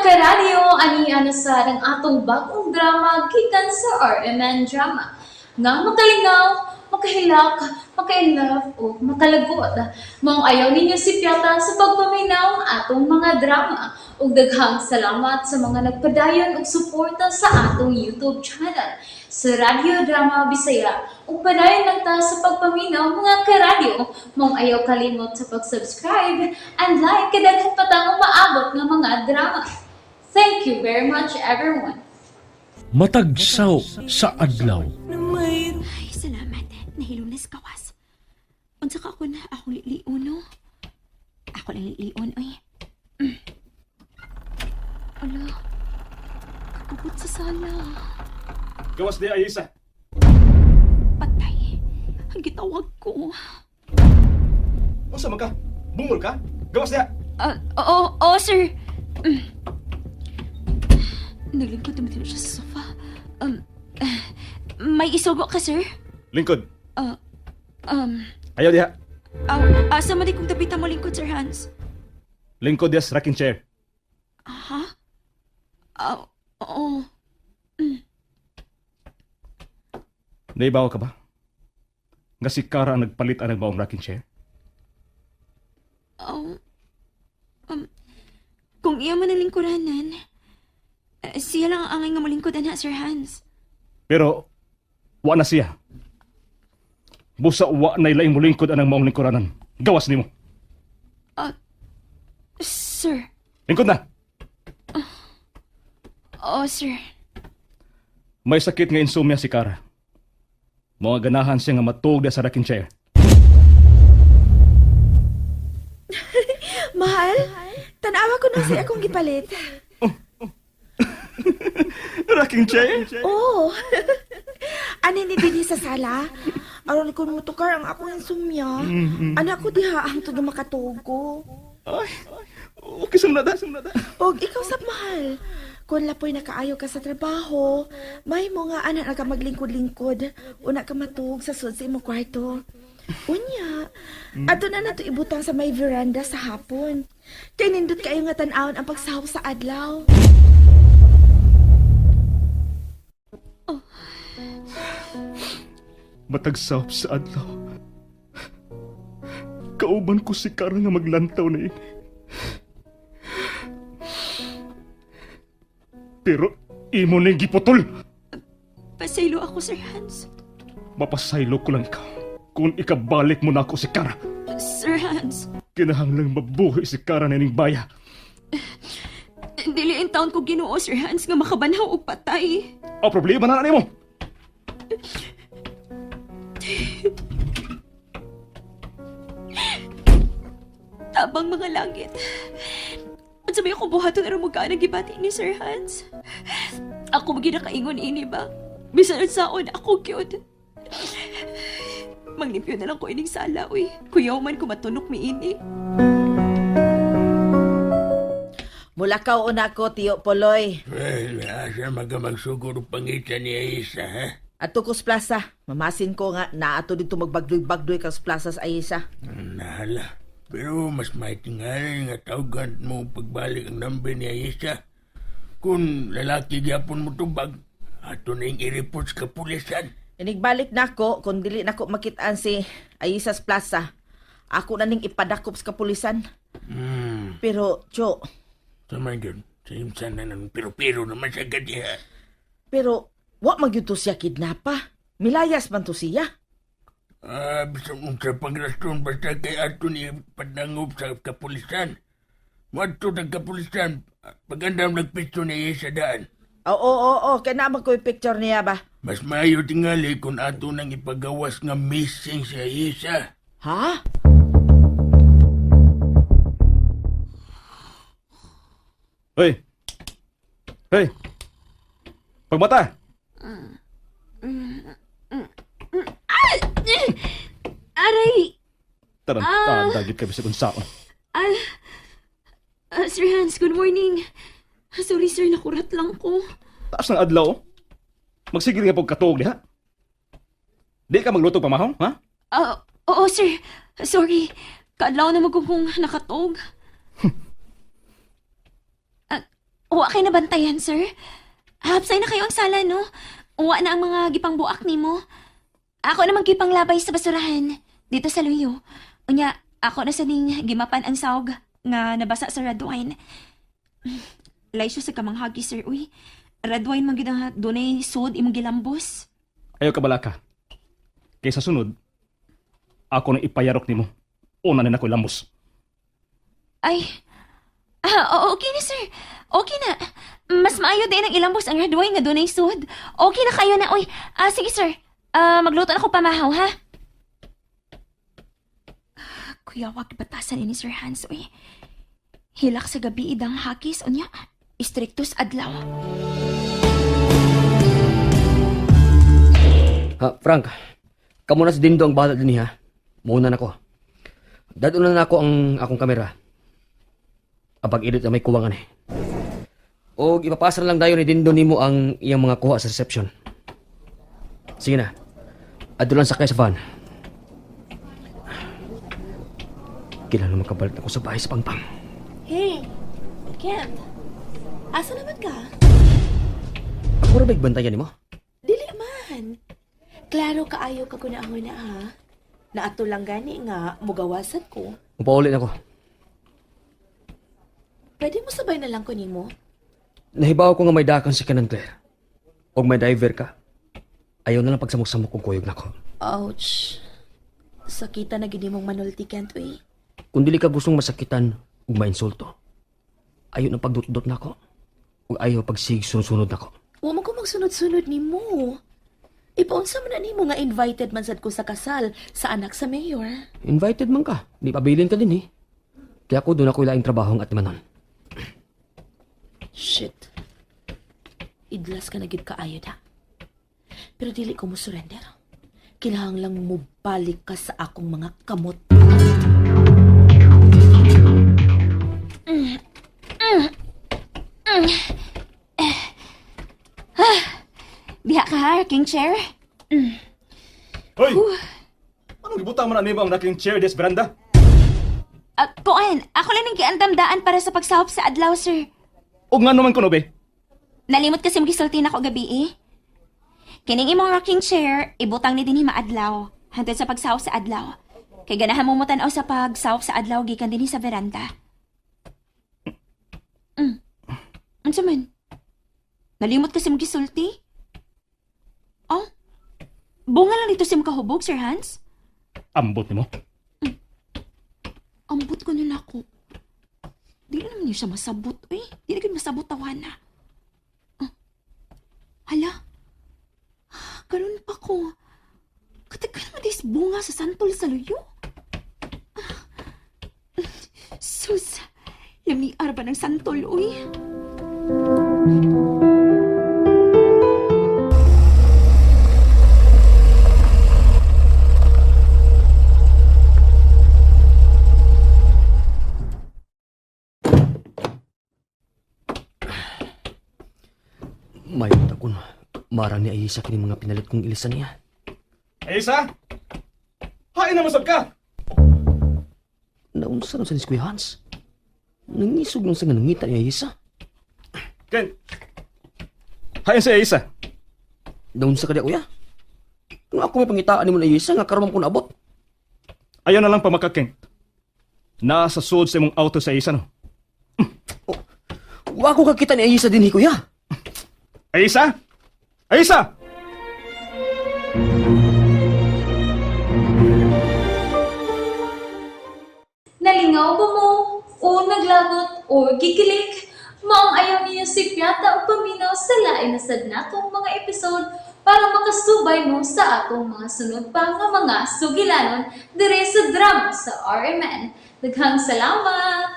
Karadyo, ani na sa ang atong bagong drama gikan sa RMN Drama. Nga makalingaw, makahilak, maka-inlove o makalagot. Maong ayaw ninyo sipyata sa pagpaminaw ang atong mga drama. Ug daghang salamat sa mga nagpadayon og suporta sa atong YouTube channel sa Radyo Drama Bisaya. Ug padayon lang ta sa pagpaminaw, mga karadyo. Maong ayaw kalimot sa pag-subscribe and like kay daghan pa tang umaabot nga mga drama. Thank you very much, everyone. Matagsaw sa adlaw. Ay, salamat. Nahilunas kawas. Unsa ka ako na akong lilion, no? Ako lang lilion, oy. Ala, kakubot sa sala. Gawas di ay isa. Patay. Ang gitawag ko. Unsa man ka? Bungol ka? Gawas diha. Ah, oo, oo, sir. Naglingkod naman din siya sa sofa. May isugo ka, sir? Lingkod. Ayaw diha. Asa man di kong tapita mo lingkod, Sir Hans? Lingkod diha sa rocking chair. Ha? Ah, oo. Naibaw ka ba? Nga si Kara ang nagpalit ang maong rocking chair. Oh, kung iya man ang lingkuranan, siya lang ang angay nga molingkod ana, Sir Hans. Pero wa na siya. Busa wa na ilaing mulingkod anang maong lingkuranan. Gawas nimo. Sir. Lingkod na. Oh, sir. May sakit nga insomnia si Kara. Mga ganahan siya nga matuog diha sa rocking chair. Mahal, tanawa ko na sa akong gipalit. Rocking chair? Oo. Oh. Ano ni dinhi sa sala? Aron ko motukar ang akong insomnia. Anak ko diha ang tudo makatuog ko. Ay, okay sa nada. Og ikaw sab, mahal. Kung lapoy nakaayo ka sa trabaho, may mo nga anak na ka maglingkod-lingkod, una ka matuog sa sud sa imong kwarto. Unya, ato na nato ibutang sa may veranda sa hapon. Kay nindot kayo nga tan-awon ang pagsahop sa adlaw. Matagsawap sa adlaw. Kauban ko si Kara nga maglantaw na ini. Pero imo ning giputol. Pasaylo ako, Sir Hans. Mapasaylo ko lang ikaw. Kung ikabalik mo na ako si Kara. Sir Hans, Kinahanglang mabuhi si Kara na ining baya. dili in taon ko Ginoo, Sir Hans, nga makabanhaw og patay. Ang problema na nimo. Tabang mga langit. Unsa may akong buhaton aron mo ang gibati ni Sir Hans? Ako maging nakaingon ini ba? Bisan unsaon ako gyud. Manglimpyo na lang ko ining sala, uy. Kuyaw man ko matunok mi ini. Mulakaw una ko, Tiyo Poloy. Well, asa maga magsugod og pangita ni Aisa, ha? Ato ko sa plaza. Mamasin ko nga naato dito magbagdoy-bagdoy ka sa plaza sa Ayesa. Nahala. Pero mas maitingali nga tawagan mo pagbalik ang number ni Aisa. Kung lalaki gyapon mo tubag, ato na yung i-report sa kapulisan. Inigbalik nako kung dili nako makitaan si Ayesa sa plaza. Ako na ning ipadakop sa kapulisan. Pero, Cho, Sama yun. Sa imsan na ng pero-pero naman sa gadiha. Pero wa magyud to siya kidnapa. Milayas man to siya. Ah, bisa mong sa pangrason basta kay ato ni padangop sa kapulisan. Madto ng kapulisan, pagandam nagpisto ni Aisa daan. Oo, oo, oo, kaya naman ko yung picture niya ba? Mas maayo tingali kung ato nang ipagawas nga missing si Aisa. Ha? Hoy! Hoy! Pagmata! Aray! Tarantada, gid ka bisag unsaon. Ah, Sir Hans, good morning. Sorry, sir, nakurat lang ko. Taas ng adlaw. Oh. Magsige nga pagkatuog diha. Di ka magluto pamahong, ha? Ah, oo, sir. Sorry. Kaadlaw na magugong nakatog. Ah, Wa kay nabantayan, sir. Hapsay na kayo ang sala, no? Uwa na ang mga gipangbuak nimo. Ako namang gipanglabay sa basurahan dito sa Luyo. Unya, ako na sa ning gimapan ang sawg nga nabasa sa red wine. Laysyo sa kamanghagi, sir, uy. Red wine man gid ang dunay sud imong gilambos. Ayaw ka balaka. Kaysa sunod, ako na ipayarok nimo. Una na nako lamos. Ay, oo, okay na, sir. Okay na. Mas maayo din ang ilambos ang red wine nga dunay sud. Okay na kayo na, uy. Sige, sir. Magluto na ko pamahaw, ha? Kuya, wag batasan ni Sir Hans, uy. Hilak sa gabi idang hakis, unya. Istriktos adlaw. Ha, Frank, kamo na si Dindo ang bahala din ha. Muna na ko. Dadun na nako ang akong kamera. Apag edit na may kuwangan eh. O ipapasa na lang dayon ni Dindo nimo ang iyang mga kuha sa reception. Sige na. Adto lang sakay sa van. Kailangan makabalik ako sa bahay sa Pangpang. Hey, Kent. Asa naman ka? Ako ra ba'y bantayan nimo? Dili man. Klaro kaayo ka kuna-huna ha. Naato lang gani nga mugawasan ko. Mupauli na ko. Pwede mo sabay na lang ko nimo. Nahibaw ko nga may dakan si Kanan Claire. Og may diver ka. Ayaw na lang pagsamok-samok kong kuyog nako. Ouch. Sakita na gid mong manulti Kent uy. Kung dili ka gustong masakitan ug mainsulto, ayaw na pagdutdot nako. Ug ayaw pagsig sunod-sunod nako. Wa man ko magsunod-sunod nimo. Ipaunsa man na nimo nga invited man sad ko sa kasal sa anak sa mayor. Invited man ka. Di pabilin ka din eh. Kaya ako doon ako ilaing trabaho ang atimanon. Shit. Idlas ka na gid kaayo da. Pero dili ko mo surrender. Kinahanglang mobalik ka sa akong mga kamot. Biha ka ha, King Chair. Hoy! Anong gibutang man na nimo ang naking chair des veranda? Kuan, ako lang ang giandamdaan para sa pagsahop sa adlaw, sir. Og ngano man kuno be? Nalimot kasi magisulti na ko gabi eh. Kining imong rocking chair, ibutang ni dinhi maadlaw. Hantod sa pagsahop sa adlaw. Kay ganahan mo mo tan-aw sa pagsahop sa adlaw gikan dinhi sa veranda. Unsa man? Nalimot kasi magisulti? Oh? Bunga lang dito si makahubog, Sir Hans. Ambot nimo. Ambot ko nun ako. Di na naman niya siya masabot, eh. Di na gyud masabot tawa na. Ah. Hala. Ganun pa ko. Katag ka naman dis bunga sa santol sa luyo. Ah. Sus. Lamiar ba ng santol, uy? May takon. Marang ni Ayisa kini mga pinalit kong ilisan niya. Ayisa! Hain na masab ka! Naunsa na sa ni Kuya Hans. Nangisog nung sa nga nangita ni Ayisa. Ken! Hain si Ayisa. Naunsa ka di kuya? Kung ako may pangitaan nimo ni Ayisa nga karon man ko naabot. Ayaw na lang pamaka, Ken. Nasa sud sa imong auto sa Ayisa no. Wa ko kakita ni Ayisa dinhi kuya. Ayisa! Ayisa! Nalingaw ba mo? O naglagot o gikilig? Maong ayaw niyo si Piata o paminaw sa lain na sad natong mga episode para makasubay mo sa atong mga sunod pa nga mga sugilanon dire sa drama sa RMN. Daghang salamat!